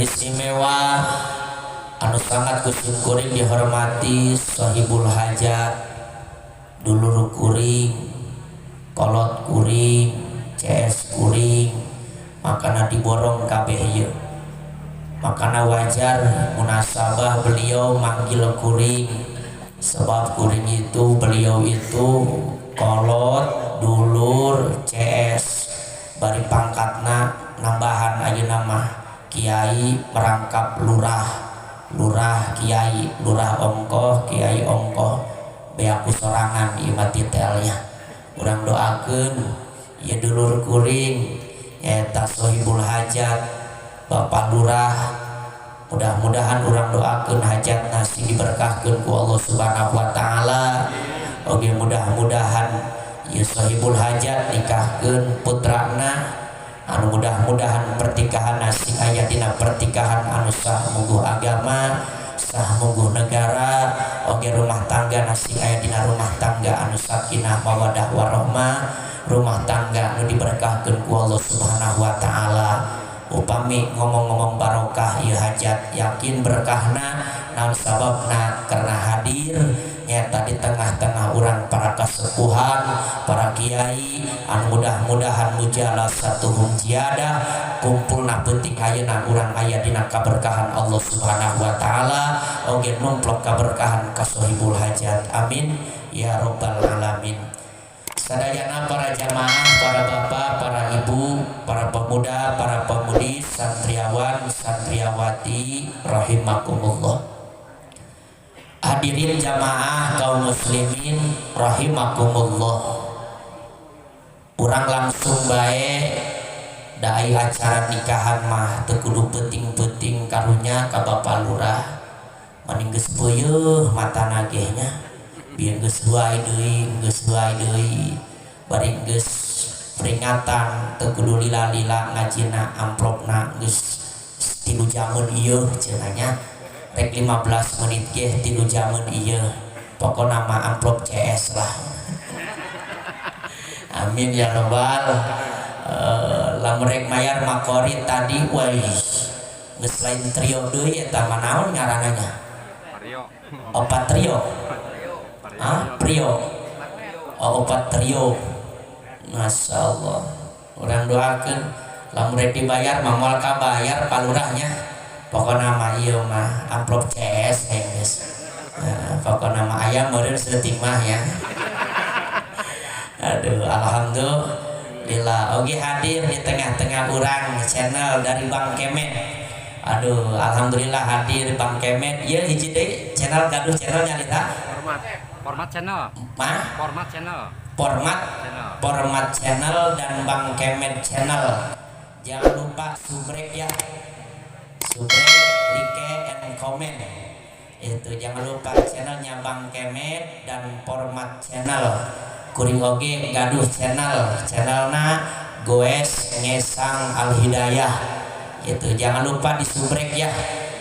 Istimewa anu sangat ku sim kuring dihormati, sahibul hajat, dulur kuring, kolot kuring, CS kuring, makana diborong kabeh ieu. Makana wajar munasabah beliau manggil kuring, sebab kuring itu, beliau itu kolot, dulur, CS, bari pangkatna nambahan ayeuna mah kiai merangkap lurah, lurah kiai, lurah ongkoh, kiai ongkoh, beak ku sorangan ieu mah titelnya. Urang doakeun ieu dulur kuring nyaeta sohibul hajat, Bapak Lurah, mudah-mudahan urang doakeun hajatna sing diberkahkeun ku Allah Subhanahu wa taala. Oge mudah-mudahan ieu sohibul hajat nikahkeun putrana anu mudah-mudahan pertikahan sing aya dina pertikahan anu sah mungguh agama, sah mungguh negara. Oge rumah tangga sing aya dina rumah tangga anu sakinah mawadah warahmah, rumah tangga anu diberkahkeun ku Allah Subhanahu wa taala. Upami ngomong-ngomong barokah, ieu hajat yakin berkahna. Naon sababna? Karena hadir nyata di tengah-tengah urang para kasepuhan, para kiai anu mudah-mudahan mujalasatuhum ziyadah, kumpulna penting ayeuna urang aya dina kaberkahan Allah Subhanahu wa taala, oge numplok kaberkahan ka sohibul hajat. Amin ya robbal alamin. Sadayana para jamaah, para bapak, para ibu, para pemuda, para pemudi, santriawan, santriawati rahimakumullah. Hadirin jamaah kaum muslimin rahimakumullah. Urang langsung bae, da ai acara nikahan mah teu kudu peuting-peuting karunya ka Bapak Lurah. Mending geus peuyeeh matana ge nya. Bieu geus huai deui, geus huai deui. Bari geus peringatan, teu kudu lila-lila ngajina, amplopna geus 3 jameun ieu cenah nya. Rek 15 menit ge 3 jameun ieu. Pokona mah amplop CS lah. Amin ya robbal. Lamun rek mayar makori tadi, woi, geus lain trio deui eta mah, naon ngaranna nya? Vario. Opat trio. Ah, prio. Oh, opat trio. Masya Allah. Urang doakeun lamun rek dibayar mah moal kabayar palurahnya. Pokona mah ieu mah amplop CS geus. Nah, pokona mah aya meureun saeutik mah ya. Aduh, alhamdulillah. Oke, hadir di tengah-tengah urang channel dari Bang Kemet. Aduh, alhamdulillah hadir Bang Kemet. Ieu hiji deui channel, gaduh channelnya kita. Format. Format channel. Mah? Format channel. Format Channel. Format channel dan Bang Kemet channel. Jangan lupa subrek ya. Subrek, like and comment. Itu jangan lupa channelnya Bang Kemet dan Format channel. Kuring oge gaduh channel, channelna Goes Ngesang Al Hidayah. Itu jangan lupa disubrek ya.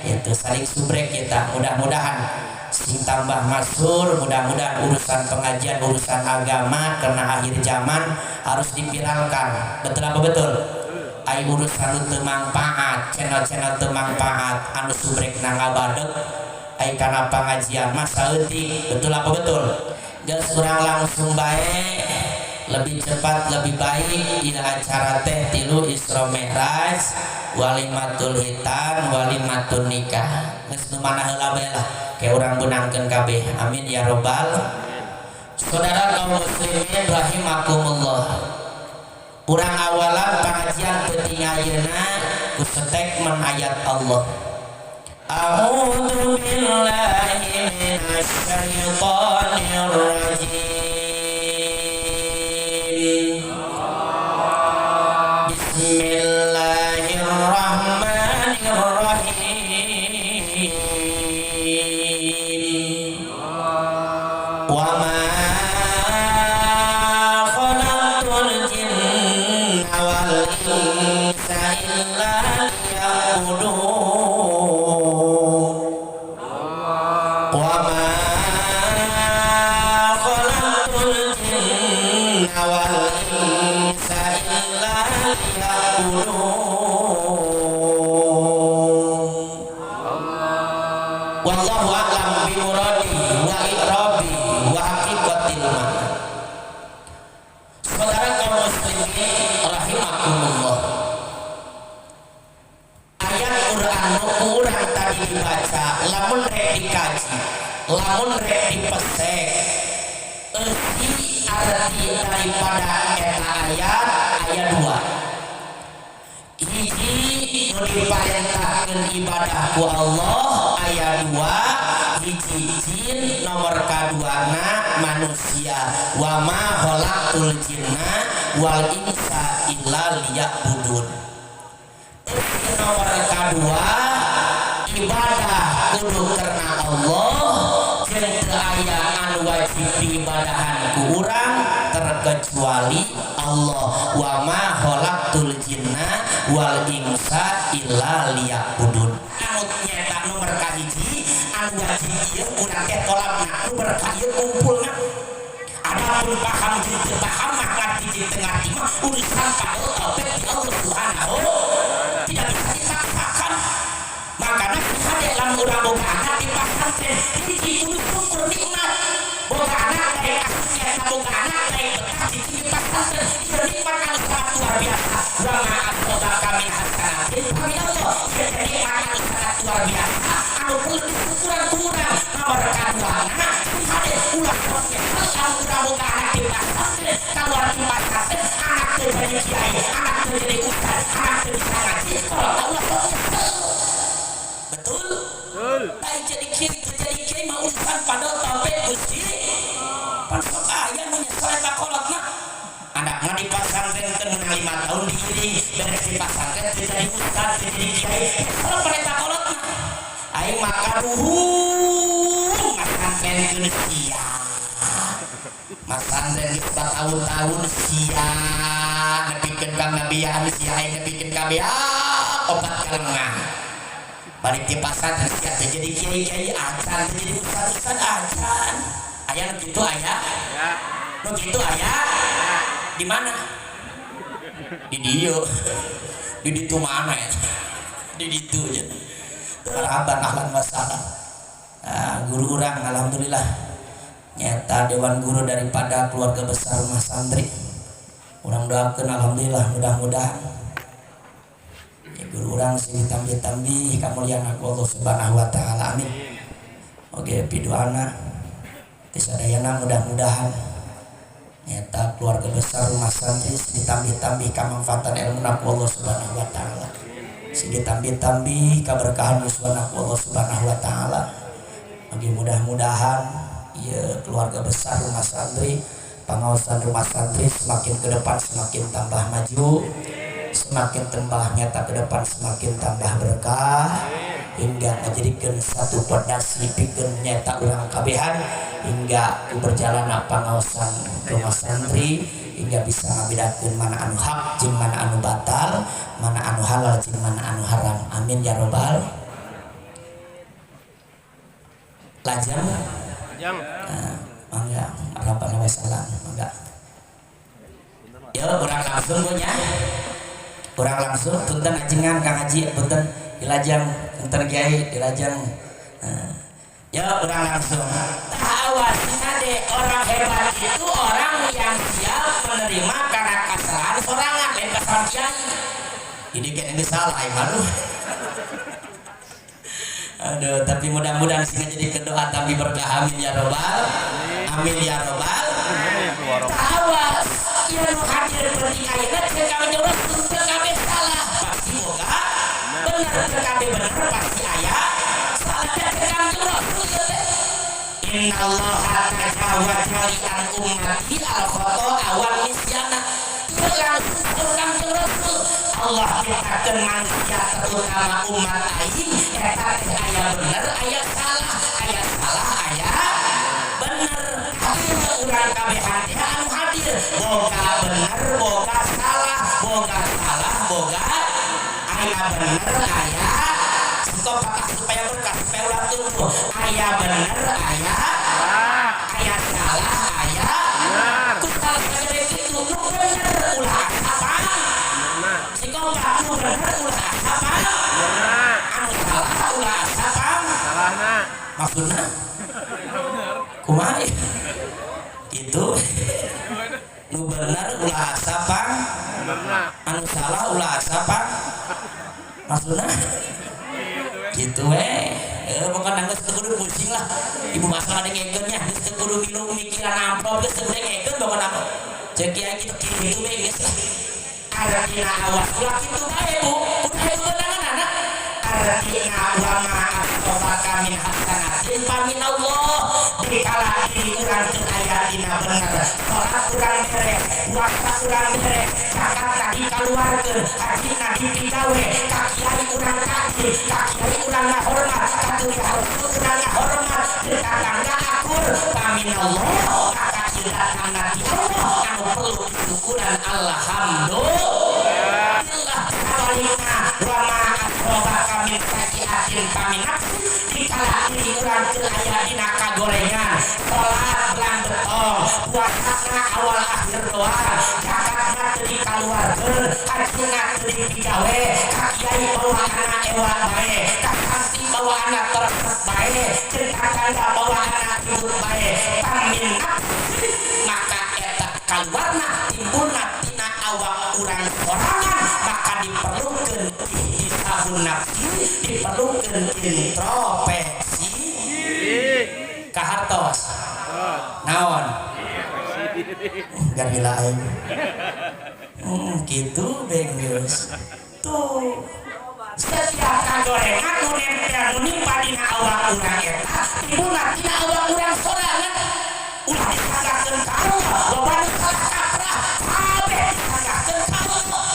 Itu saling subrek kita, mudah-mudahan sing tambah masyhur, mudah-mudahan urusan pengajian, urusan agama, karena akhir zaman harus diviralkan. Betul apa betul? Ai urusan nu teu mangpaat, channel-channel teu mangpaat, anu subrek ngabadeg, ai kana pengajian mah saeutik. Betul apa betul? Geus, urang langsung bae, lebih cepat lebih baik. Ieu acara teh tilu Isra Mi'raj, walimatul khitan, walimatun nikah. Geus, nu mana heula bae lah, kayak urang benangkeun kabeh. Amin ya robbal. Saudara kaum muslimin rahimakumullah, urang awalan pengajian peuting ayeuna ku statement ayat Allah. A'udzu billahi minasyaitonir rajim. Bismillahirrahmanirrahim. Wa ma khalaqtul jinna wal insa illa liya'budun. Wa ma khalaqtul jinna wal insa illa liya'budun. Wallahu a'lam bi muradi wa i'rabi wa haqiqatil makna. Saudara kaum muslimin rahimakumullah, ayat Quran nu urang tadi dibaca, lamun rek dikaji, lamun rek dipesek, eusi arti daripada eta ayat aya dua. Hiji, nu diparentahkeun ibadah ku Allah aya dua, hiji jin, nomor kaduana manusia. Wa ma khalaqtul jinna wal insa illa liya'budun. Eusi nomor kadua, ibadah kudu karena Allah jeung teu aya anu wajib diibadahan ku urang terkecuali Allah. Wa ma khalaqtul jinna wal insa illa liya'budun. Anu nyata nomor kahiji, anu wajib ieu urang teh tolabna, nomor ka ieu kumpulna. Adapun paham jeung teu paham mah, ngarti jeung teu ngarti mah urusan pada taufik di Allah Subhanahu, tidak bisa dipaksakan. Makanya hade lamun urang boga anak di pasantren, hiji kudu syukur nikmat boga anak daek asup, nyata boga anak daek betah cicing di pasantren. Ieu nikmat anu sangat luar biasa. Wa ma asabaka min hasanatin faminallah. Ieu teh nikmat anu sangat luar biasa anu perlu disyukuran ku urang. Nomor kaduana, hade ulah sok nyesel lamun urang boga anak di pasantren, keluar di pasantren anak teu jadi kiai, anak teu jadi ustad, anak teu bisa ngaji, kalau ulah sok nyesel. Betul? Betul. Baik jadi kiai teu jadi kiai mah urusan pada taufik Gusti. Pan sok aya nu nyesel eta kolotna, anakna di pasantren teu meunang 5 tahun diiring, beres di pasantren teu jadi ustad, teu jadi kiai, nyesel pada eta kolotna. Aing mah kaduhung masantrenkeun sia, masantren geus tahun-tahun sia nepikeun ka ngabiaan sia, aing nepikeun ka opat kalengah balik di pasantren sia teh jadi kiai-kiai acan, teh jadi ustad-ustad acan. Aya nu kitu aya? Ya. Nu kitu aya? Di mana? Di dieu, di ditu mana ya, di ditu ya. Marhaban, ahlan wasahlan. Nah, guru urang alhamdulillah nyata dewan guru daripada keluarga besar rumah santri. Urang doakan, alhamdulillah, mudah-mudahan ya guru urang sing ditambih-tambih kamuliaan ku Allah Subhanahu wa taala, amin. Oke, piduana tisadayana, mudah-mudahan nyata keluarga besar rumah santri ditambih-tambih kamanfaatan ilmu ku Allah Subhanahu wa taala, sing ditambih-tambih kaberkahan ku Allah Subhanahu wa taala. Bagi mudah-mudahan ya keluarga besar rumah santri, pengawasan rumah santri semakin ke depan semakin tambah maju, semakin tambah nyata ke depan semakin tambah berkah, hingga ngajadikeun satu pondasi pikeun nyata urang kabehan, hingga ku berjalan pengawasan rumah santri hingga bisa ngabedakeun mana anu hak jeung mana anu batal, mana anu halal jeung mana anu haram, amin ya robbal lajeng. Jang. Nah, mangga, rabbana wassalam, mangga. Ya, urang langsung bu nya. Urang langsung, punten ajengan Kang Haji, punten dilajeng, punten Kiai dilajeng. Nah, ya urang langsung. Awas deh, orang hebat itu orang yang siap menerima karena kesalahan sorangan, lain kesalahan kiai. Ini kan ini salah, ya, aduh. Aduh, tapi mudah-mudahan sih jadi kedoa tapi berkah, amin ya robbal amin ya robbal. Awas ieu nu hadir penting ayeuna, ceuk Kangjeng Rasul, teu kabeh salah pasti boga bener, teu kabeh bener pasti aya salah. Teh ceuk Kangjeng Rasul ieu teh, innallaha tajawaza li an ummati al khata'a wan nisyana. Ieu langsung saur Kangjeng Rasul, Allah ciptakeun manusia terutama umat aing eta teh aya bener aya salah, aya salah aya bener. Urang kabehan teh anu hadir boga bener boga salah, boga salah boga aya bener aya suka patah, supaya berkah, supaya ulah tumbuh, aya bener aya aya salah aya ku salah sagede kitu. Nu bener ulah asa psikopat, nu bener ulah asa pang, anu salah ulah asa pang. Salahna. Maksudna kumaha itu? Nu bener ulah asa pang, anu salah ulah asa pang. Maksudna gitu we. Pokoknya geus teu kudu pusing lah ibu masalah dengekeun nya, geus teu kudu milu mikiran amplop, geus teu dengekeun. Pokokna mah cek kiai gitu kitu we geus lah. Artina awas ulah kitu bae, Bu, kudu aya beunangan. Artina wa ma asobaka min hasanatin faminallah. Dikala diri urang teu aya dina bener, salat urang beres, puasa urang beres, zakatna dikaluarkeun, hajina dipigawe, ka kiai urang takzim, ka kiai urang ngahormat, ka kuliah rasul urang ngahormat, jeung tatangga akur, faminallah, maka ieu datangna ti Allah anu perlu disyukuran alhamdulillah. Sabalina wa ma asobaka min sayyiatin famin nafsik. Dikala diri urang teu aya dina kagorengan, salat belang betong, puasana awal akhir doang, zakatna teu dikaluarkeun, hajina teu dipigawe, ka kiai bawaanna ewa bae, ka santri bawaanna teresep bae, jeung tatangga bawaanna ribut bae, famin nafsik, maka eta kaluarna timbulna tina awak urang sorangan. Maka diperlukeun ihtisabun nafsi, diperlukeun introspeksi. Kahartos naon garila aing gitu benggeus tuh. Setiap kagorengan nu nempel, nu nimpa dina awak urang, eta timbulna tina awak urang sorangan. Ulah disanggakeun ka Allah. Loba nu salah kaprah, kabeh disanggakeun ka Allah.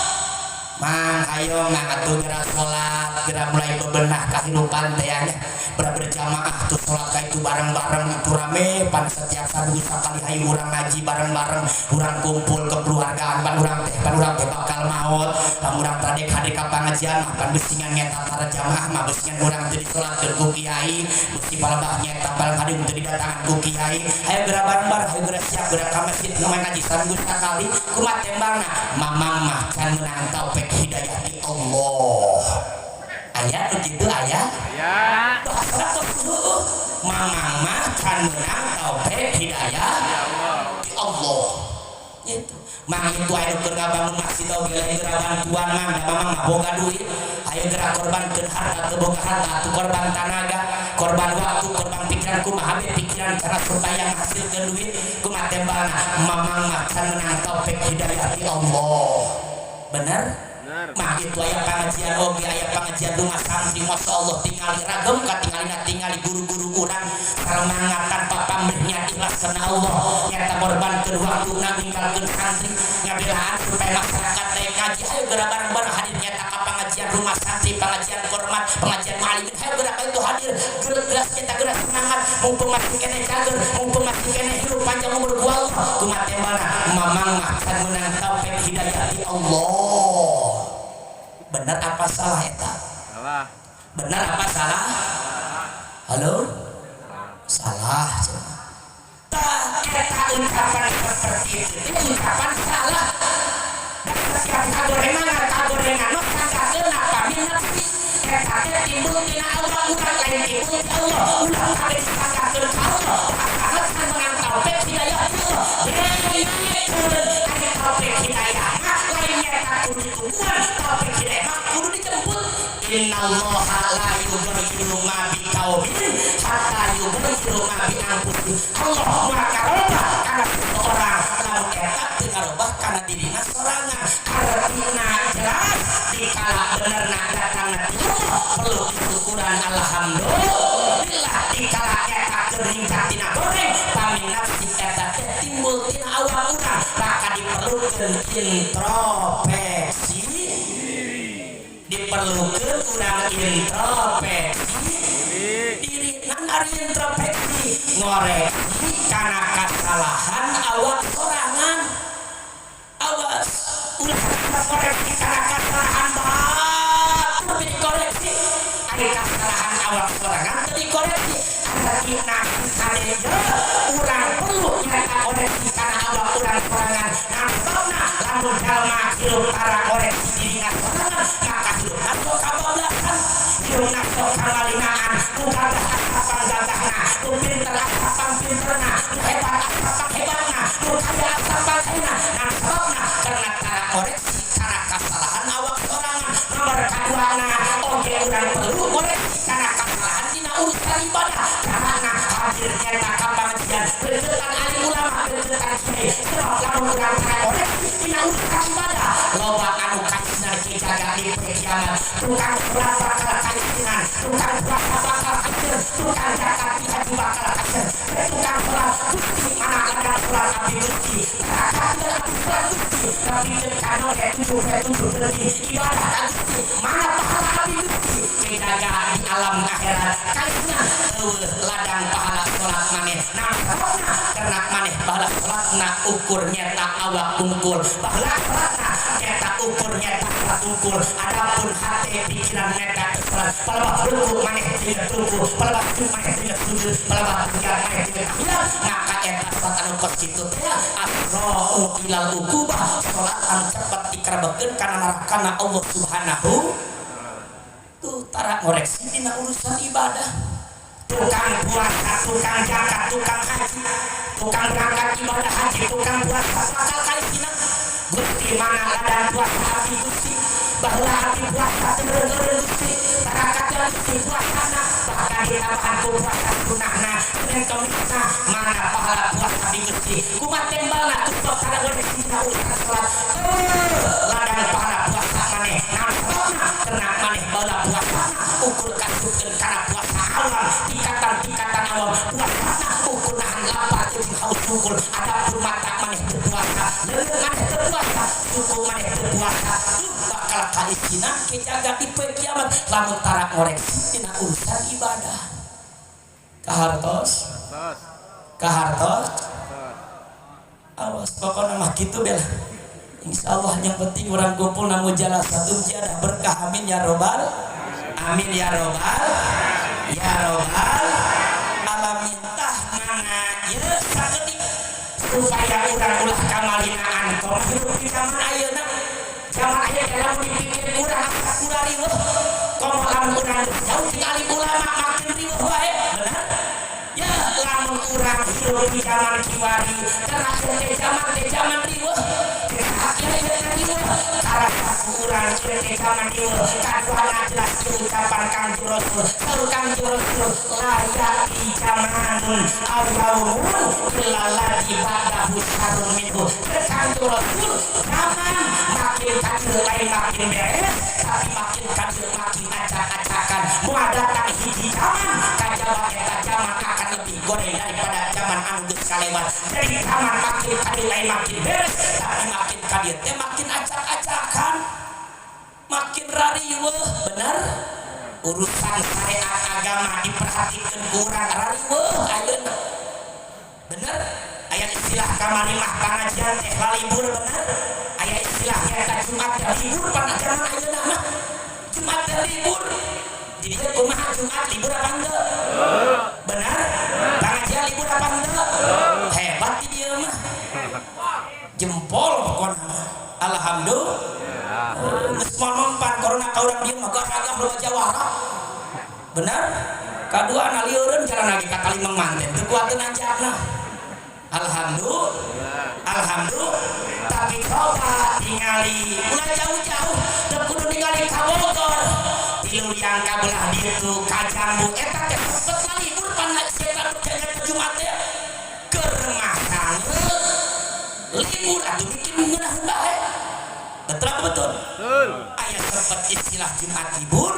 Mang, ayo mang atuh geura salat, geura mulai bebenah kahirupan teh nya. Berjamaah tuh, salat ka itu bareng-bareng itu rame pan. Setiap saminggu sakali hayu urang ngaji bareng-bareng, urang kumpul kekeluargaan. Pan urang teh bakal maot. Lamun urang tadi hadir ka pangajian mah pan beusingan nyeta para jamaah mah, beusingan urang teu disalatkeun ku kiai, beusi palebah nyeta paling hadir teu didatangan ku kiai. Ayo geura bareng-bareng, ayo geura siap geura ka masjid ngaji saminggu sakali. Kumaha tembangna? Mamang mah can meunang taufik hidayah ti Allah. Aya nu kitu aya? Ya. Bahasa tos heueuh. Mamang mah can meunang taufik hidayah ti Allah gitu. Mang, itu aya nu keur ngabangun masjid oge lain geura bantuan, Mang. Da mamang mah boga duit, ayo geura korbankeun harta. Teu boga harta atuh korban tanaga, korban waktu, korban pikiran. Kumaha be pikiran cara supaya ngahasilkeun duit? Kumaha tembangna? Mamang mah can meunang taufik hidayah ti Allah. Bener? Bener. Mah itu aya pengajian oge, aya pengajian rumah santri, Masya Allah, tingali ragam katingalina, tingali guru-guru urang saremangat tanpa pamrihnya, ikhlas karena Allah, nyata korbankeun waktuna, ninggalkeun santri, ngabelaan supaya masyarakat naik ngaji. Ayo geura bareng-bareng hadir nyata ka pengajian rumah santri, pengajian format, pengajian mualimin. Ayo geura ka itu hadir geura, nyata geura semangat, mumpung masih keneh cager, mumpung masih keneh hirup panjang umur ku Allah. Kumaha tembana? Mamang mah can meunang taufik hidayah ti Allah. Benar apa salah eta? Salah. Benar apa salah? Halo, salah. Tah eta ucapan seperti itu itu ucapan salah. Dan setiap kagorengan, kagorengan nu sanggakeun famin nafsi, eta teh timbul tina awak urang, lain timbul ti Allah. Ulah kabeh disanggakeun ka Allah. Bahasana can meunang taufik hidayah ti Allah. Dengekeun, ari taufik hidayah mah lain nyata kudu ditungguan, taufik hidayah mah kudu dijemput. Innallaha la yughayyiru ma biqaumin hatta yughayyiru ma bi anfusihim. Allah moal ngarobah kana seseorang lamun eta teu ngarobah kana dirina sorangan. Artina jelas, dikala benerna datangna ti Allah perlu disyukuran alhamdulillah. Dikala eta keur ningkat tina goreng, famin nafsi, eta teh timbul tina awak urang, maka diperlukeun introspeksi, diperlukan urang introspeksi diri. Nan ari introspeksi ngoreksi kana kasalahan awak sorangan. Awas, ulah koreksi kana kasalahan batur dikoreksi. Ari kasalahan awak sorangan teu dikoreksi, artina kade urang perlu nyata koreksi kana awak urang sorangan. Nah, sebabna lamun jalma hirup tara koreksi dirina sorangan, maka hirupna sok kabablasan. Hirupna sok kamalinaan, nu gagah asa panggagahna, nu pinter asa pangpinterna, nu hebat asa panghebatna, nu kaya asa pangkayana. Nah, sababna karena tara koreksi karena kesalahan awak sorangan. Nomor kaduana oge urang perlu koreksi karena kesalahan dina urusan ibadah. Karena hadir nyata ka pangajian, deketan alim ulama, deketan kiai. Sebab lamun urang tara koreksi dina urusan ibadah, loba anu kaisinan jaga di kiamat. Tukang sholat bakal kaisinan, tukang puasa bakal kaisinan, tukang zakat haji bakal kaisinan. Tukang sholat, Gusti, mana ladang sholat abdi Gusti? Zakat abdi sholat Gusti, tapi kano tujuh tujuh lebih ibadah ka Gusti, mana pahala abdi Gusti? Jaga di alam akhirat kaisinan, eueuh ladang pahala sholat maneh. Nah, sababna karena maneh pahala sholatna ukur nyeta awak tungkul, pahala sholatna nyeta ukur nyeta tungkul. Adapun hati pikiran nyeta salat, palebah ruku maneh tidak ruku, palebah sujud maneh tidak sujud, palebah tahiyat maneh tidak tahiyat, maka eta salat anu kos kitu teh asra'u ilal uqubah, salat anu cepet dikarebekeun kana nerakana Allah Subhanahu. Tuh, tara ngoreksi dina urusan ibadah. Tukang puasa, tukang zakat, tukang haji, tukang berangkat ibadah haji, tukang puasa bakal kaisinan. Gusti, mana ladang puasa abdi Gusti? Baheula abdi puasa teu eureun Gusti, tarakatna Gusti puasana, bahkan ditambahan ku puasa sunahna Senin Kamisna, mana pahala puasa abdi Gusti? Kumaha tembalna? Ku sebab tara ngoreksi dina urusan salat. Ladang pahala puasa maneh. Naon sababna? Karena maneh baheula puasana ukur kasupkeun kana puasa awam, tingkatan-tingkatan awam, puasana ukur nahan lapar jeung haus tungkul. Adapun mata maneh teu puasa, leungeun maneh teu puasa, suku maneh teu puasa, bakal kaisinan kejaga di poe kiamat lamun tara ngoreksi dina urusan ibadah. Kahartos? Tos. Kahartos? Tos. Awas, pokoknya mah gitu bela. Insya Allah yang penting orang kumpul namu jalan satu jadah berkah, amin ya robbal amin ya robbal ya robbal alamin. Tah, mana ya sakedik supaya urang ulah kamalinaan komo hidup di zaman ayeuna. Zaman ayeuna lamun dipikir urang asa kurang riweuh, komo lamun urang jauh ti alim ulama makin riweuh wae, benar ya? Lamun urang hidup di zaman kiwari, karena ieu teh zaman teh zaman riweuh, ieu teh riweuh, karasa ku urang ieu teh zaman riweuh. Kaduana jelas ieu ucapan Kangjeng Rasul. Saur Kangjeng Rasul, la ya'ti zamanun aw yaumun illa ladzi ba'dahu syarrun minhu. Kangjeng Rasul, zaman makin kacil lain makin beres, tapi makin kacil makin acak-acakan. Moal datang hiji zaman kajaba eta zaman akan lebih goreng daripada zaman anu geus kalewat. Jadi zaman makin kadieu lain makin beres, tapi makin kadieu teh makin acak-acakan, makin rariweuh, bener? Urusan syariat agama diperhatikan kurang, rariweuh ayeuna, bener? Aya istilah kamari mah pangajian teh lalibur, bener? Aya istilah nyata Jumat teh libur. Pada zaman ayeuna mah Jumat teh libur. Jadi kumaha, Jumat libur apa enggak? Benar? Pengajian libur apa enggak? Hebat di dia mah, jempol pokoknya mah. Alhamdulillah. Geus moal mempan corona ka urang dieu mah, gagah loba jawara, benar? Kadua lieureun jalan lagi ka Kalimeng manten teu kuateun anjakna. Alhamdulillah, alhamdulillah. Tapi coba tingali ulah jauh-jauh, teu kudu ningali ka Bogor, tilu yang kabelah ditu ka Jambu eta teh sempet lalibur pan eta Jumat teh keur sanget libur atuh, bikin ngeunaheun bae, betul apa betul? Betul. Aya sempet istilah Jumat libur.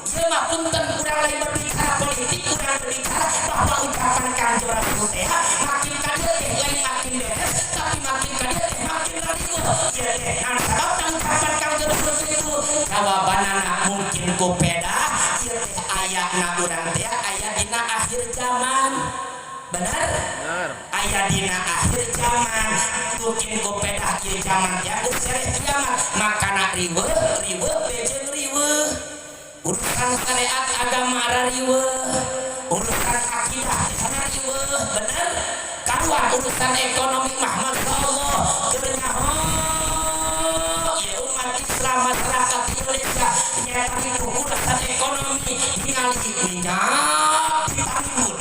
Ieu mah punten, urang lain berbicara politik, urang berbicara bahwa ucapan Kanjeng Rasul teh makin ka dieu teh lain makin beres, tapi makin ka dieu teh makin rariweuh. Ieu teh naon sababna ucapan Kanjeng Rasul itu? Jawabanana mungkin ku peda ieu teh ayana urang teh aya dina akhir zaman, benar? Benar. Aya dina akhir zaman, mungkin ku peda ieu zaman teh geus sereh kiamat, makana riweuh riweuh bejeung riweuh. Urusan syariat agama rariweuh, urusan akidah riweuh, bener? Karuan urusan ekonomi mah masya Allah, keur nyaho ya umat Islam, masyarakat ieu. Indonesia nyaeta ripuh urusan ekonomi. Ningali minyak ditarimbun,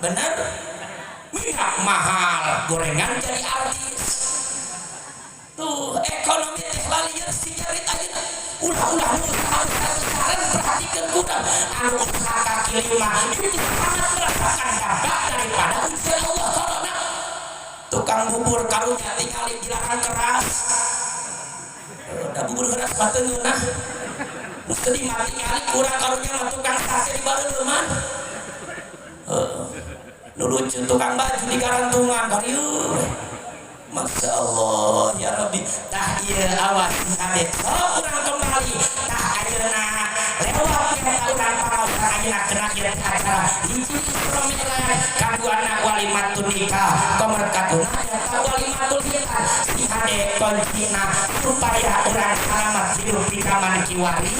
bener, minyak mahal, gorengan jadi artis. Tuh, ekonomi teh lalieur si nyarit ayeuna. Ulah-ulah nu usaha-usaha, perhatikan kurang anu usaha kaki lima itu sangat merasakan dampak daripada ujian Allah corona. Tukang bubur karunya tinggali dilarang keras. Udah, bubur keras mah teu ngeunah. Nu sedih mah tingali kurang karunya mah tukang sate di bareuleman. Heeh. Nu lucu tukang baju di garantungan karieu. Masya Allah ya Rabbi. Tah ieu, awas hade, sok urang kembali. Tah, ayeuna lewat nyata urang pangaosan ayeuna kena ieu acara, hiji Isra Mi'raj, kaduana walimatun nikah, nomor kaduna nyata walimatul khitan. Si hade, kuncina supaya urang selamat hidup di zaman kiwari,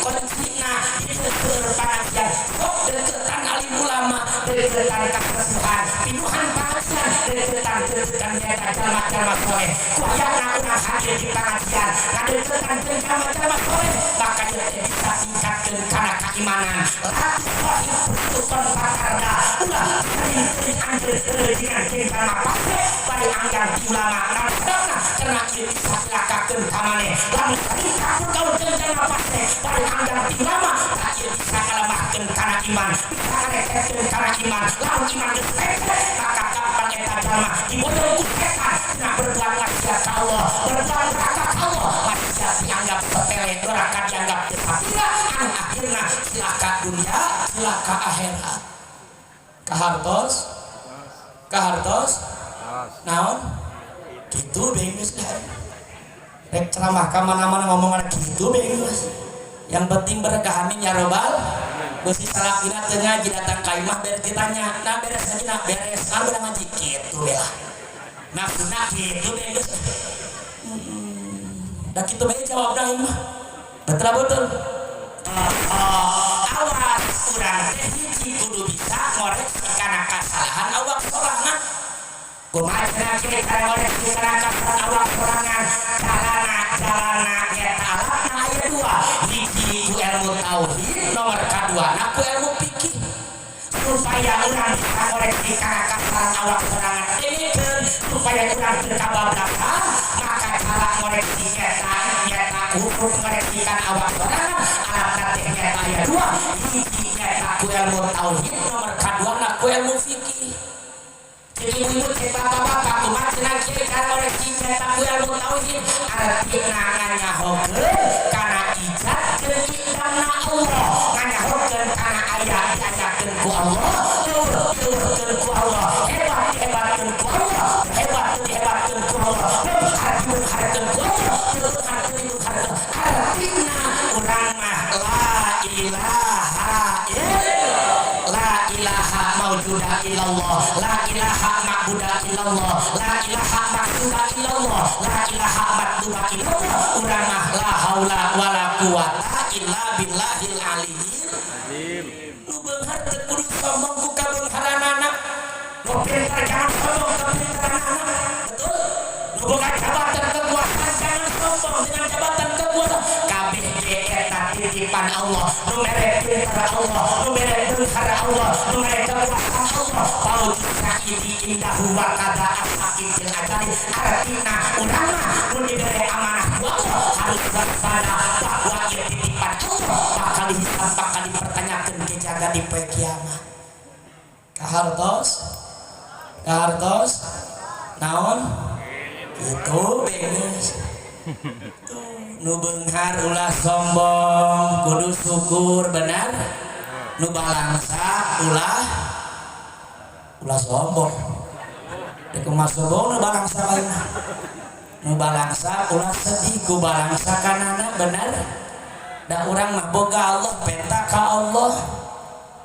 kuncina itu seueur pangajian. Sok deketan alim ulama, deketan kasepuhan, pinuhan pangajian, deketan deketan nyata jalma-jalma soleh. Ku ayana urang hadir di pangajian, ngadeketan jeung jalma-jalma soleh, maka ieu teh bisa tingkatkeun kana keimanan. La tusahib putuson fatarda, ulah sering-sering anjeun reujinan jeung jalma fasik bari anggang ti ulama. Naon sababna? Karena ieu bisa cilakakeun ka maneh. Lamun sering kaul jeung jalma fasik bari anggang ti ulama, tah ieu bisa ngalemahkeun kana iman, bisa ngareketkeun kana iman. Lamun iman geus reket, maka gampang eta jalma diboyong ku setan tina berbuat maksiat ka Allah, berbuat neraka ka Allah. Maksiat dianggap sepele, doraka dianggap teu sapira, anu akhirna cilaka dunia, cilaka akhirat. Kahartos, kahartos naon gitu geus rek ceramah ka mana-mana ngomongan gitu geus. Yang penting berkah, amin ya robbal. Beusi salakina teu ngaji, datang ka imah beres ditanya, "Nah, beres ngaji?" "Nah, beres." "Nah, udah ngaji?" "Kitu bela." Maksudna kitu geus. Da kitu bae jawabna ieu mah. Betul betul. Oh, awas, urang teh hiji kudu bisa ngoreksi kana kasalahan awak sorangan. Kumaha cenah kieu cara ngoreksi kana kasalahan awak sorangan? Carana, jalana nyata alatna aya dua. Hiji ku ilmu tauhid, nomor kadua ku ilmu fikih. Supaya urang bisa ngoreksi kana kasalahan awak sorangan, dengekeun, supaya urang teu kabablasan, maka cara ngoreksi nyata nyata khusus ngoreksi kana awak sorangan, alatna teh nyata aya dua. Hiji nyata ku ilmu tauhid, nomor kadua ku ilmu fikih. Jadi ibu-ibu, cek bapak-bapak, kumaha cenah kieu cara ngoreksi nyata ku ilmu tauhid? Artina nganyahokeun kana ijad jeung idamna Allah, nganyahokeun kana aya diayakeun ku Allah, euweuh dieuweuhkeun ku Allah, hebat dihebatkeun ku Allah, hebat dihebatkeun ku Allah, beunghar dibeungharkeun ku Allah, teu beunghar teu dibeungharkeun. Artina urang mah la ilaha illallah, la ilaha maujuda illallah, la ilaha ma'buda illallah, la ilaha maksuda illallah, la ilaha matluba illallah. Urang mah la haula wala quwata illa billahil aliyyil. Nu beunghar teu kudu sombong ku kabeungharanana. Nu pintar jangan sombong kepintaranana, betul. Nu boga jabatan kekuasaan jangan sombong dengan jabatan kekuasaan. Kabeh ge eta titipan Allah. Nu mere pintar Allah, nu mere beunghar Allah, nu mere kekuasaan Allah. Fauzu saidi indahu wa kada asaqil ajali. Artina urang mah mun dibere amanah ku Allah harus waspada bahwa ieu titipan Allah, bakal dihisab, bakal dipertanyakeun ke jaga di poe kiamat. Kahartos, kahartos naon gitu beres. Tuh, nu beunghar ulah sombong, kudu syukur, benar. Nu balangsa ulah ulah sombong. Dek kumaha sombong nu balangsa lain mah. Nu balangsa ulah sedih ku balangsa kanana, benar. Da urang mah boga Allah, penta ka Allah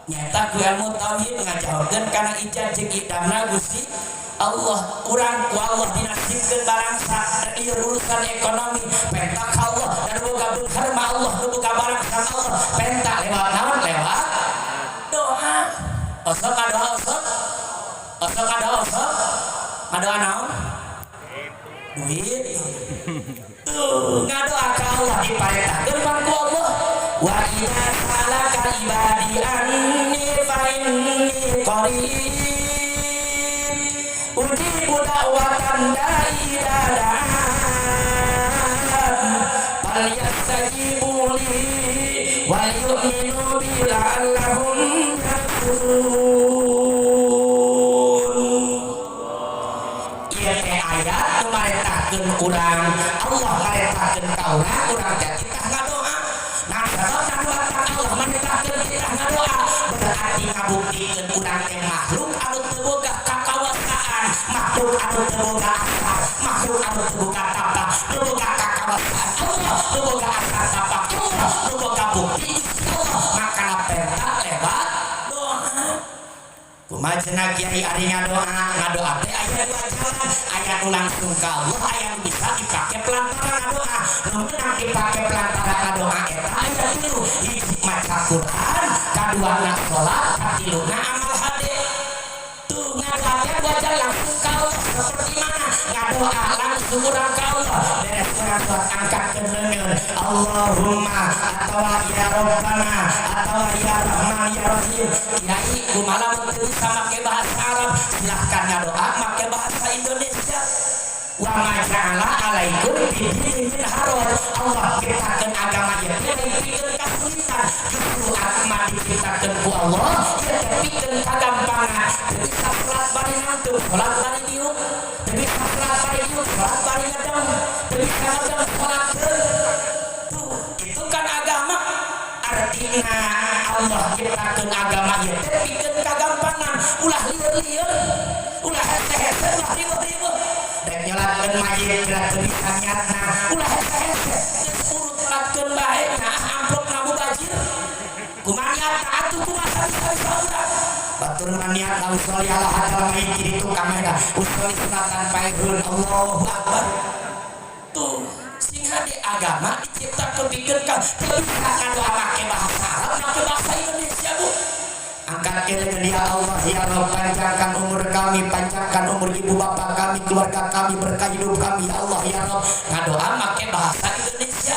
nyata ku ilmu tauhid ngajauhkeun kana ijad jeung idamna Gusti Allah. Urang ku Allah dinasibkeun balangsa, ieu urusan ekonomi, penta ka Allah. Dan boga beunghar mah Allah, nu boga balangsa Allah. Penta lewat naon? Lewat doa. Osok ngadoa, osok osok ngadoa, osok ngadoa naon? Duit. Tuh, ngadoa ka Allah diparentahkeun. idza sa'alaka ibadi anni fa inni qarib ujibu da'watan da'i idza da'an falyastajibu li wal yu'minu bi la'allahum yarshudun. Ieu teh ayat nu marentahkeun urang, Allah marentahkeun ka urang, urang teh titah ngadoa. Nah, sababna nu Allah marentahkeun titah ngadoa, berarti ngabuktikeun urang teh makhluk anu teu boga kakawasaan, makhluk anu teu boga asal, makhluk anu teu boga tapak, teu boga kakawasaan Allah, teu boga asal tapak Allah, teu boga bukti Gusti Allah, makana perintah lewat doa. Kumaha cenah kiai ari ngadoa? Ngadoa teh aya dua jalan, aya nu langsung ka Allah, aya nu bisa dipake pelantara ngadoa. Nu meunang dipake pelantara ngadoa eta aya tilu: hiji maca Quran, kaduana salat, katiluna amal hade. Tuh, ngadoa teh dua jalan, langsung ka Allah. Seperti mana ngadoa langsung urang ka Allah? Beres urang salat, angkat ke leungeun, Allahumma atawa ya Rabbana atawa ya Rahman ya Rahim. Kiai, kumaha lamun teu bisa make bahasa Arab? Silahkan ngadoa make bahasa Indonesia. Wa ma ja'ala alaikum fid-dini min haraj. Allah ciptakeun agama ieu teh lain pikeun kasulitan, justru agama diciptakeun ku Allah ieu teh pikeun kagampangan. Teu bisa salat bari ngantuk, salat bari diuk. Teu bisa salat bari diuk, salat bari ngedeng. Teu bisa ngedeng, salat. Tuh, itu kan agama. Artinya Allah ciptakeun agama ieu teh pikeun kagampangan, ulah lieur-lieur, ulah hese-hese, ulah riweuh-riweuh. Rek nyolatkeun mayit geura teu bisa niatna, ulah hese-hese, geus urut salatkeun bae, nah amplopna mubajir. Kumaha niatna atuh, kumaha bisa-bisa urang? Batur mah niatna usolli ala hadzal mayyit, itu kamera usolli sunatan paehun, Allahu akbar. Tuh, sing hade, agama diciptakeun pikeun ka teu bisa ngadoa make bahasa Arab, make bahasa Indonesia, Bu. Angkat ke lengan, ya Allah ya Rabb, panjangkan umur kami, panjangkan umur ibu bapak kami, keluarga kami, berkah hidup kami, ya Allah ya Rabb. Ngadoa make bahasa Indonesia.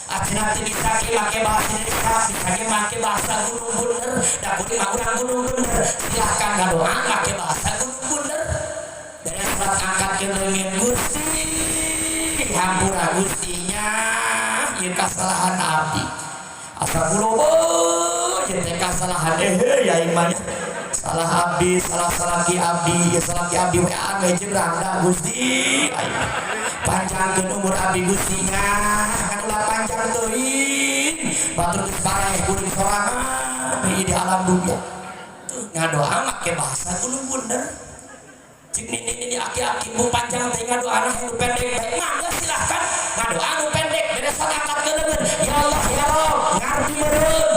Acenah teu bisa ge make bahasa Indonesia, bisa ge make bahasa Gunung Bunder. Da kuring mah urang Gunung Bunder. Silahkan ngadoa make bahasa Gunung Bunder. Beres salat, angkat ke leungeun, Gusti, hampura Gustinya, ieu kasalahan abdi. Asa kulo ieu teh kasalahan, ya mah salah abdi, salah salaki abdi, ya salaki abdi we we jeung rangda. Gusti, panjangkeun umur abdi Gustinya, kan ulah panjang teuing, batur geus bareh kuring sorangan di alam dunia. Tuh, ngadoa make bahasa Gunung Bunder. Cik nini nini, aki-aki, bu, panjang teh ngadoa nu pendek bae. Mangga, silahkan ngadoa nu pendek. Beres angkat ke leungeun, ya Allah ya Rabb, ngarti meureun.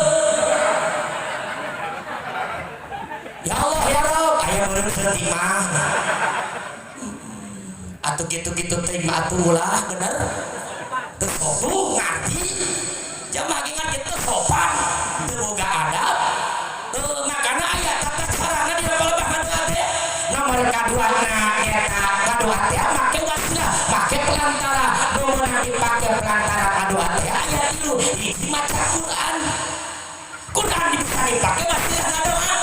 Ya Allah ya Rabb, aya meureun saeutik mah. Atuh gitu-gitu teh mah atuh ulah, bener teu sopan ngarti. Jamaah ge ngarti teu sopan, teu boga adab. Teu, makana aya tata carana di lebah ngadoa teh. Nomor kaduana eta ngadoa teh make wasilah, make pelantara. Nu meunang dipake pelantara ngadoa teh aya tilu: hiji, maca Quran. Quran bisa dipake wasilah ngadoa.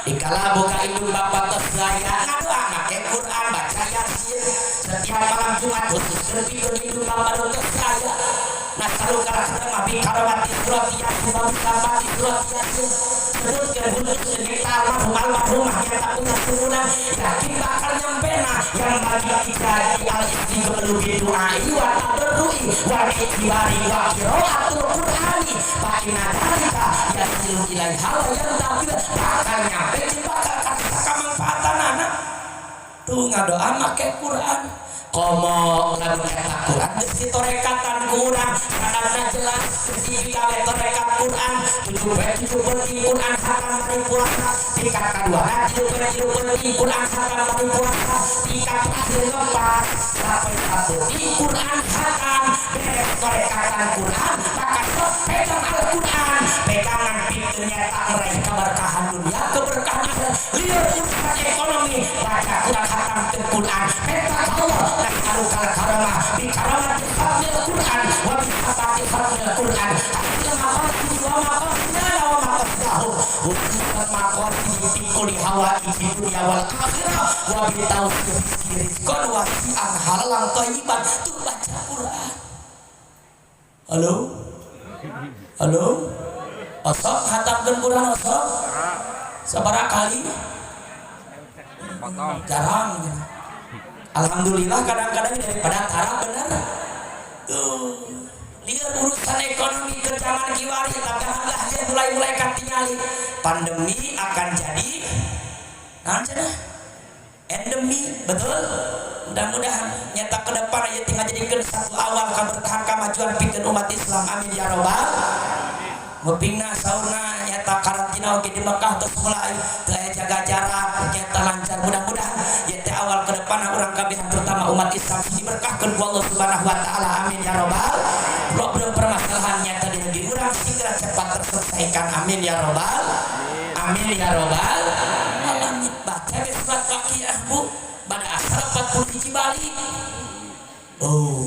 Dikala boga indung bapak tos aya, ngadoa make Quran, baca Yasin setiap malam Jumat, khusus pikeun indung bapak nu tos aya. Nasaluka karama bi karamati surat Yasin wa bi karamati surat Yasin. Sebutkeun khusus kita almarhum almarhumah yang tak punya turunan, yakin bakal nyampe. Nah, yang bagi tiga di al istiqbalu bi du'ai wa tadarrui wa i'tibari wa qiraatul qur'ani fa inna dzalika yasilu ilaiha wa yantafi, bakal nyampe jeung bakal karasa kamangfaatan. Tuh, ngadoa make Quran. Komo lamun eta Quran geus ditorekatan ku urang, sanadna jelas, geus digawe torekat Quran, 7 poe 7 penting Quran khatam bari puasa. Tingkat kadua 3 poe 3 penting Quran khatam bari puasa. Tingkat terakhir ngepas sampai 1 Quran khatam. Beres torekatan Quran, maka sok pegang Al-Quran, pegangan pikeun nyata meraih keberkahan dunia, keberkahan akhirat. Lieur urusan ekonomi, baca Quran, khatam ke Quran, penta ka Allah. Nas'alukal karamah bi karamati khatmil Quran wa bi sifati khatmil Quran hasil maqasid. lahum khususan maqasid fi kulli hawaiji dunya wal akhirah wa bi taufiqi rizqan wasi'an halalan thayyiban. Tuh baca Quran. Halo? Halo? Osok hatamkeun Quran osok? Sabaraha kali? Potong. Jarang gitu. Alhamdulillah kadang-kadang daripada tara bener. Tuh. Lihat urusan ekonomi ke zaman kiwari, tapi alhamdulillah dia mulai-mulai katingali. Pandemi akan jadi naon cenah? Endemi, betul? Mudah-mudahan nyata ke depan aja tinggal jadikan satu awal kaberkahan kemajuan pikeun umat Islam. Amin ya robbal. Ngupingna saurna nyata karantina oge di Mekah terus mulai teu aya jaga jarak nyata lancar, mudah-mudahan ya teh awal ke depan urang kabehan terutama umat Islam diberkahkeun ku Allah Subhanahu wa taala. Amin ya robbal. Problem permasalahan nyata di negeri urang segera cepat terselesaikan. Amin ya robbal. Amin ya robbal alamin. Baca ge surat Waqiah, Bu, pada asar 40 hiji balik. Oh,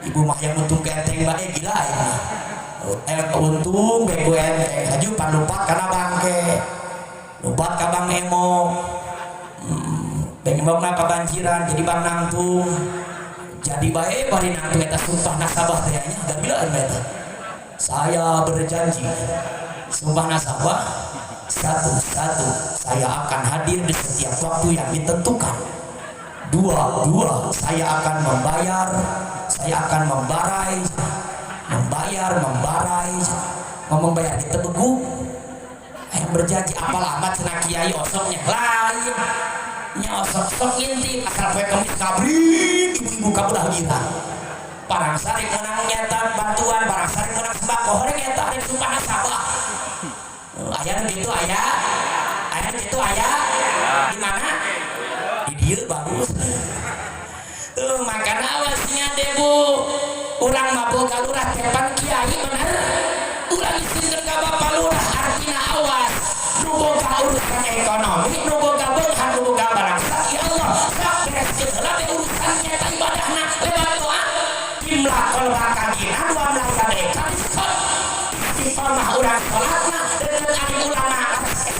ibu mah yang untung ke enteng bae gila ini. Oh, untung bego enteng haju pan lupat karena bangke lupat ka Bang Emo, Bang Emo mah kebanjiran jadi Bang Nangtung jadi bae bari nangtung eta sumpah nasabah teh nya gila eta. Saya berjanji sumpah nasabah satu satu, saya akan hadir di setiap waktu yang ditentukan. Dua dua, saya akan membayar, saya akan membarai, membayar, membarai, ngomong bayar kita begu yang berjanji apalah amat cenah kiai osoknya lain nya osok sok ngintip asal poe Kemis ngabring ibu-ibu kabelah gila parang sari menang nyata bantuan, parang sari menang sembako, horeng nyata rek sumpah nasabah. Aya nu kitu, aya aya nu kitu, aya di mana di dieu bagus tuh. Makana awasnya deh, Bu, urang mah boga lurah tepan kiai bener, urang isinkeun ka bapak lurah, artina awas nu boga urusan ekonomi, nu boga beunghar, nu boga barang. Ya Allah, sok bereskeun heula teh urusan nyata ibadahna lewat doa. Imla qalbaka gina dua melayani rizqon istiqomah urang salatna dengan alim ulama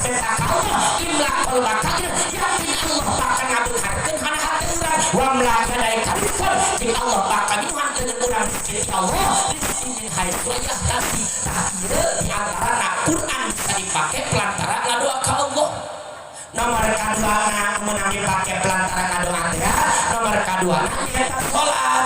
minta ka Allah. Imla qalbaka gina, yakin Allah bakal ngabeungharkeun kana hati urang. Wa melayani rizqon jeung Allah bakal minuhan leungeun urang rezeki ti Allah, rezeki min haitsu la yahtasib. Tah, ieu di antara Quran bisa dipake pelantara ngadoa ka Allah. Nomor kedua na menang dipake pelantara ngadoa teh, nomor kedua na nyata salat.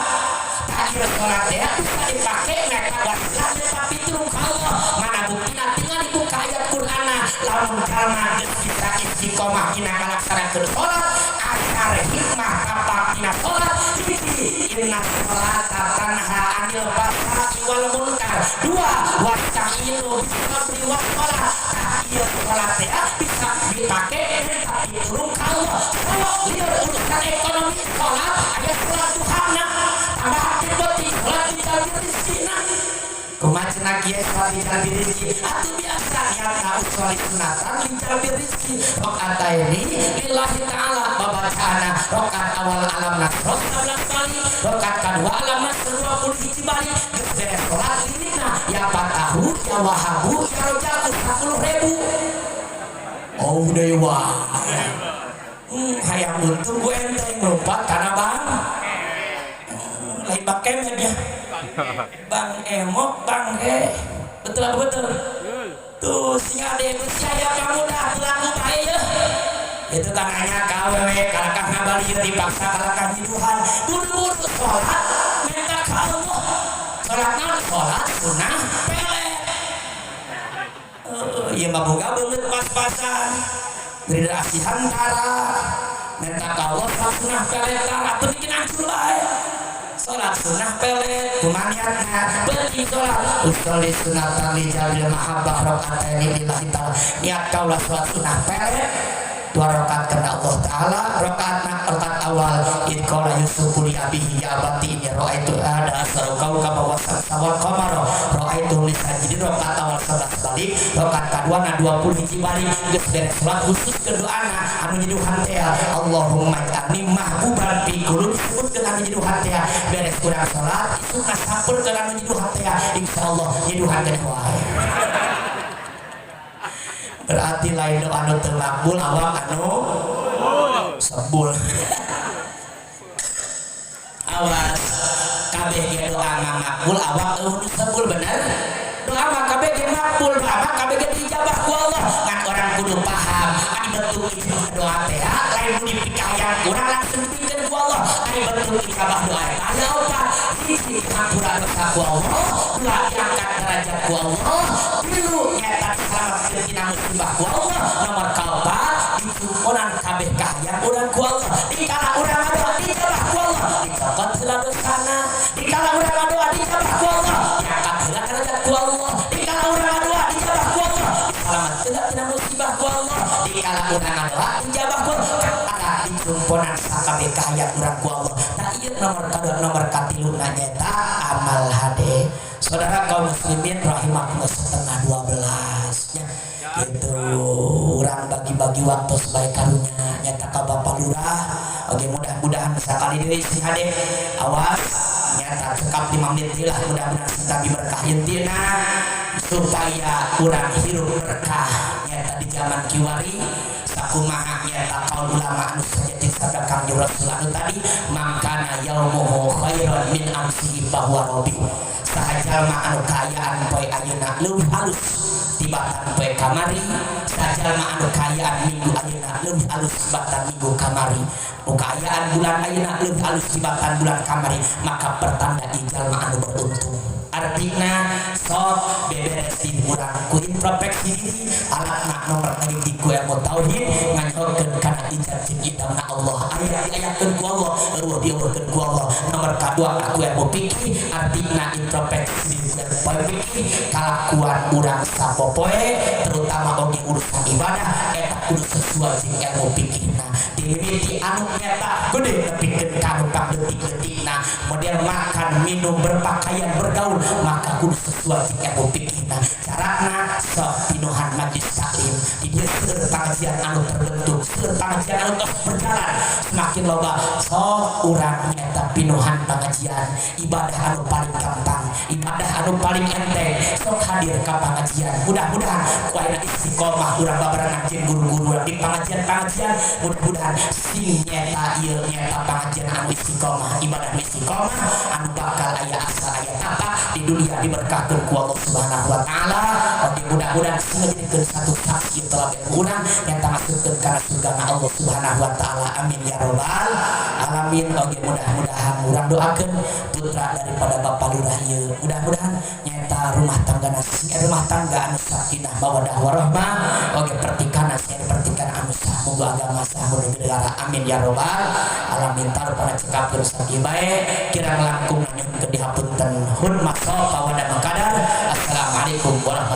Tah, ieu salat teh bisa dipake nyata wasilah nyata pitulung ka Allah. Mana buktina? Tinggal dibuka ayat Qur'ana. Lamun jalma geus bisa istiqomah dina ngalaksanakeun salat, asar hikmah tapak dina salat. Hiji, inna sholata tanha anil fahsya'i wal munkar. Dua, wasta'inu bis-sabri was shalah. Tah, ieu salat teh bisa dipake minta pitulung ka Allah. Sok lieur urusan ekonomi, salat aya salat duhana tambah hati penting salat dijalmi rezekina. Kumaha cenah kiai salat dijalmi rezeki? Atuh biasa niatna usholli sunatan dijalmi rezeki rakaataini lillahi ta'ala. Babacaana rakaat awal alam nasroh 11 kali, rakaat kedua alam nasroh 20 hiji balik. Geus beres salat lirikna ya fatahu ya wahabu ya rojaku 10 ribu. Oh dewa, hayang untung gue enteng lompat karena bang, lain bang kemet ya, bang emok bang betul apa betul tuh. Sing ade saya pamuda pelaku bae ya itu tangannya KWW kalakah ngabali dipaksa kalakah nyiduhan buru-buru sholat minta ke Allah. Sholat naon? Sholat sunnah pelet. Ieu mah boga beungeut pas-pasan beri asihan tara minta ka Allah sholat sunnah pelet tara atuh bikin hancur bae. Sholat sunnah pelet kumaha niatna? Penting sholat usholli sunatan li jalbil mahabbah rakaataini lillahi ta'ala. Niat kaulah sholat sunnah pelet dua rakaat karena Allah Ta'ala. Rakaat rakaat awal id qala Yusuf li abihi ya abati inni ra'aitu ahada asyara kaukaba wasy-syamsa wal qamara ra'aitu li sajidin. Rakaat awal 11 balik, rakaat kadua na 20 hiji balik. Geus beres salat khusus ke doana anu nyeduhan teh, Allahumma ij'alni mahbuban fi qulubi, sebutkeun anu nyeduhan teh. Beres kurang salat isuk ngasampurkeun anu nyeduhan teh, insyaallah nyeduhan teh wae. Berarti lain doa anu teu makbul, awak anu sebul. Awas, kabeh ge doa mah makbul, awak euweuh nu sebul. Bener, doa mah kabeh ge makbul, doa mah kabeh ge diijabah ku Allah. Ngan urang kudu paham ari bentuk ijabah doa teh lain nu dipikahayang urang langsung dibikeun ku Allah. Ari bentuk ijabah doa eta aya opat: hiji, dihampura dosa ku Allah; dua, diangkat derajat ku Allah; tilu, nyata diselamatkeun tina musibah ku Allah; nomor kaopat, dicumponan kabeh kahayang urang ku Allah. Dikala urang ngadoa, dijabah ku Allah, dicokot heula dosana. Dikala urang ngadoa, dijabah ku Allah, diangkat heula derajat ku Allah. Dikala urang ngadoa, dijabah ku Allah, diselamatkeun tina musibah ku Allah. Dikala urang ngadoa, dijabah ku Allah, katara dicumponan sakabeh kahayang urang ku Allah. Tah, ieu nomor kadua. Nomor katilu nyaeta amal hade. Saudara kaum muslimin rahimakumullah, 11.30 ya gitu, urang bagi-bagi waktu sebaik karunya nyata ka Bapak Lurah. Oke, mudah-mudahan sekali deui si hade, awas, nyata cekap 5 menit lah. Mudah-mudahan sing berkah. Intina supaya urang hirup berkah nyata di zaman kiwari, sakumaha nyata kaum ulama anu sajati sabda Kangjeng Rasul anu tadi, "Man kana yaumuhu khairan min amsihi fahuwa rabih." Saha jalma anu kaayaan poe ayeuna leuwih alus tibatan poe kamari, saha jalma anu kaayaan minggu ayeuna leuwih alus tibatan minggu kamari, nu kaayaan bulan ayeuna leuwih alus tibatan bulan kamari, maka pertanda ieu jalma anu beruntung. Artinya sok beberes di urang ku introspeksi diri, alatna nomor hiji ku ilmu tauhid, nganyorkeun kana ijab jeung idamna Allah, aya diayakeun ku Allah, euweuh dieuweuhkeun ku Allah. Nomor kadua ku ilmu fikih, artinya introspeksi diri ku ilmu fikih, kalakuan urang sapopoe, terutama oge urusan ibadah, eta kudu sesuai jeung ilmu fikihna, dimimiti anu nyata gede nepikeun ka anu pangdetik-detikna, model makan, minum, berpakaian, bergaul, maka kudu sesuai jeung ilmu fikihna. Carana sok pinuhan majlis taklim. Di dieu seueur pengajian anu terbentuk, seueur pengajian anu tos berjalan, semakin loba. Sok urang nyata pinuhan pengajian, ibadah anu paling gampang, ibadah anu paling enteng, sok hadir ka pengajian. Mudah-mudahan ku ayeuna istiqomah urang babarengan jeung guru-guru di pengajian-pengajian, mudah-mudahan sing nyeta ieu nyata pengajian anu istiqomah, ibadah anu istiqomah, anu bakal aya asa, aya tapak di dunia, diberkahkeun ku Allah Subhanahu wa taala. Oke, mudah-mudahan sing ngajadikeun satu saksi telah urang nyata masukkeun kana surga Allah Subhanahu wa taala. Amin ya robbal alamin. Oke, mudah-mudahan urang doakeun putra daripada Bapak Lurah ieu, mudah-mudahan nyata rumah tangga sing rumah tangga anu sakinah, mawadah, warahmah. Oke, pertikana sing pertikana anu sah muga agama, sah muga negara. Amin ya robbal alamin. Taruh pada cekapkeun sakieu bae, kirang langkung nyuhunkeun dihapunten. Hun masofa wa makadar. Assalamualaikum warahmatullahi.